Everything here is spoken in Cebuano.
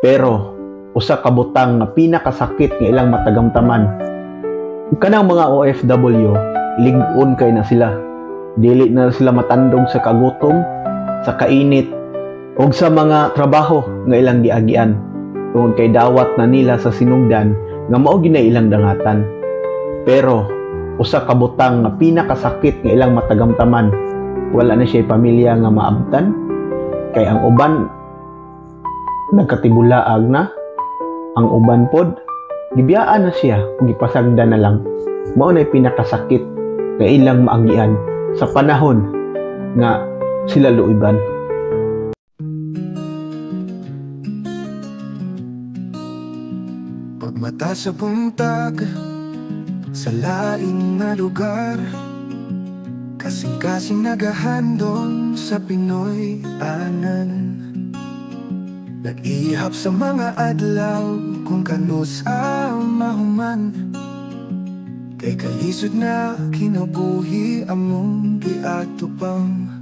Pero usa ka butang nga pinakasakit nga ilang matagamtaman, kanang mga OFW, lig-on kay na sila. Dili na sila matandog sa kagutom, sa kainit, ug sa mga trabaho nga ilang giagian. Tungod kay dawat na nila sa sinugdan nga mao gyud na ilang dangatan. Pero usa ka butang nga pinakasakit nga ilang matagamtaman, wala na siya pamilya nga maabtan, kay ang uban nagkatibulaag na, ang uban pod gibiyaan na siya ug gipasagda na lang. Mao na pinakasakit nga ilang maagian sa panahon nga sila luiban. Pagmata sa buntag, sa laing nga lugar, kasing-kasing nagahandom sa Pinoy anan. Nag-ihap sa mga adlaw kung kanus-a mahuman, kay kalisod na kinabuhi among giatupang.